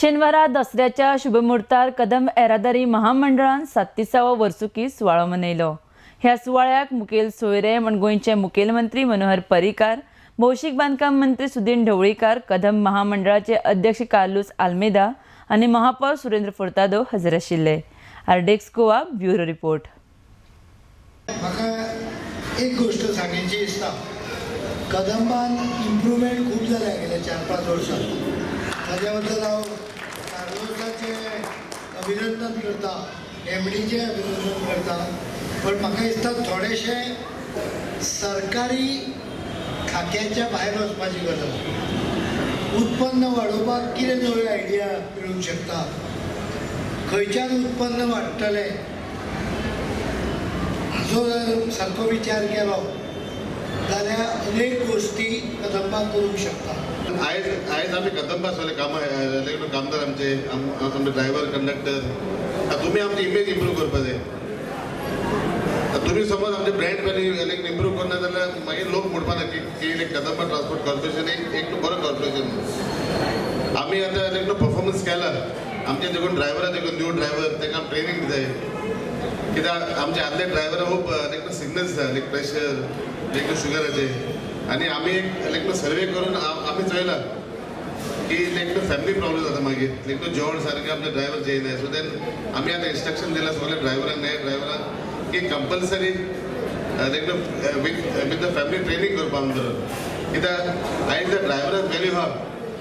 शेनवारा दसऱ्याच्या शुभमुहूर्तार कदंब येरादारी महामंडळान 37वो वर्सुकी सुवाळो मनयलो. ह्या सुवाळ्याक मुखेल सोयरे म्हूण गोंयचे मुखेलमंत्री मनोहर पर्रीकार, भौशीक बांदकाम मंत्री सुदीन ढवळीकार, कदंब महामंडळाचे अध्यक्ष कार्लूस आल्मेदा आनी महापौर सुरेंद्र फुर्तादो हजर आशिल्ले. आरडेक्स गोवा ब्युरो रिपोर्ट. म्हाका एक गोष्ट सांगची दिसता, कदंबान इम्प्रूवमेंट खूब जाल्या गेल्या 4-5 वर्सां. ताज्या बद्दल हांव कार्लोसाचें अभिनंदन करता, एमडीचें अभिनंदन करता. पण म्हाका दिसता थोडेशें सरकारी खात्याच्या भायर वचपाची गरज आसा. उत्पन्न वाडोवपाक कितें नव्यो आयडिया मेळूंक शकता, खंयच्यान उत्पन्न वाडटलें हाचो जर सारको विचार केलो जाल्यार अनेक गोष्टी कदंबा करूंक शकता. आयज आयज आमी कदंबा सगळे कामां कामदार आमचे आमचे ड्रायव्हर कंडक्टर, तुमी आमची इमेज इम्प्रूव करपा जाय. तुमी समज आमचे ब्रँड व्हॅल्यू लायक इम्प्रूव करना जाल्यार मागीर लोक म्हणपा ना की लायक कदंबा ट्रान्सपोर्ट कॉर्पोरेशन एक बरो कॉर्पोरेशन. आमी आतां लायक परफॉर्मन्स केला आमचे देखून ड्रायव्हरा देखून न्यू ड्रायव्हर तांकां ट्रेनींग दिताय. कित्याक आमचे आदले ड्रायव्हर खूब लायक सिग्नल्स जाय, लायक प्रेशर लायक शुगराचे. आनी आमी एक लायक सर्वे करून आमी चोयला की लायक फॅमिली प्रॉब्लम जाता मागीर लायक जेवण सारकें आमचे ड्रायव्हर जेयनाय. सो देन आमी आतां इन्स्ट्रक्शन दिलां सगळे ड्रायव्हरांक, नवे ड्रायव्हरांक की compulsory like with the family training करपा बरोबर. कित्याक आयज ड्रायव्हराक व्हॅल्यू आहा.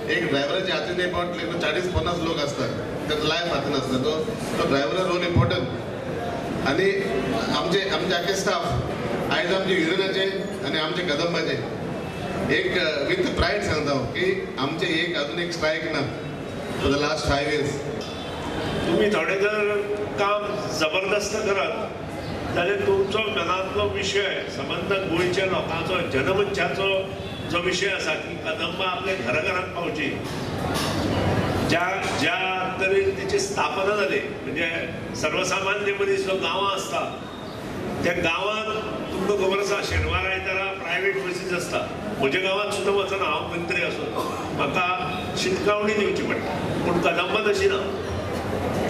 एक ड्रायव्हराच्या हातीन एक फावट लायक 40-50 लोक आसतात, ताचो लायफ हातीन आसता. तो ड्रायव्हरा रोल इम्पॉर्टंट. आनी आमचे आमचे आख्खे स्टाफ आयज आमचे युनियनाचे आनी आमचे कदंबाचे एक विथ प्रायड सांगता हांव की आमचे एक अजून एक स्ट्रायक ना फॉर the last 5 years. तुमी थोडे जर काम जबरदस्त करत जाल्यार तुमचो मनांतलो विशय संबंद गोंयच्या लोकांचो जनमनशाचो जो विशय आसा की कदंबा आपल्या घरा घरांत पावची, ज्या ज्या तरेन तिची स्थापना जाली, म्हणजे सर्वसामान्य मनीस जो गांवां आसता त्या गांवांत तुमकां खबर आसा शेनवार आयतारा प्रायवेट बसीस आसता. म्हज्या गांवांत सुद्दां वचना, हांव मंत्री आसून म्हाका शिटकावणी दिवची पडटा. पूण कदंबा तशी ना.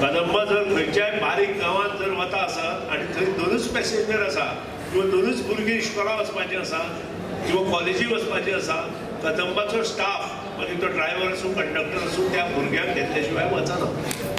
कदंबा जर खंयच्याय बारीक गांवांत जर वता आसत आनी थंय 2 पॅसेंजर आसा किंवा 2 भुरगीं इश्कोला वचपाचीं आसा किंवा कॉलेजी वचपाचीं आसा, कदंबाचो स्टाफ मागीर तो ड्रायव्हर आसूं कंडक्टर आसूं त्या भुरग्यांक घेतल्या शिवाय वचना.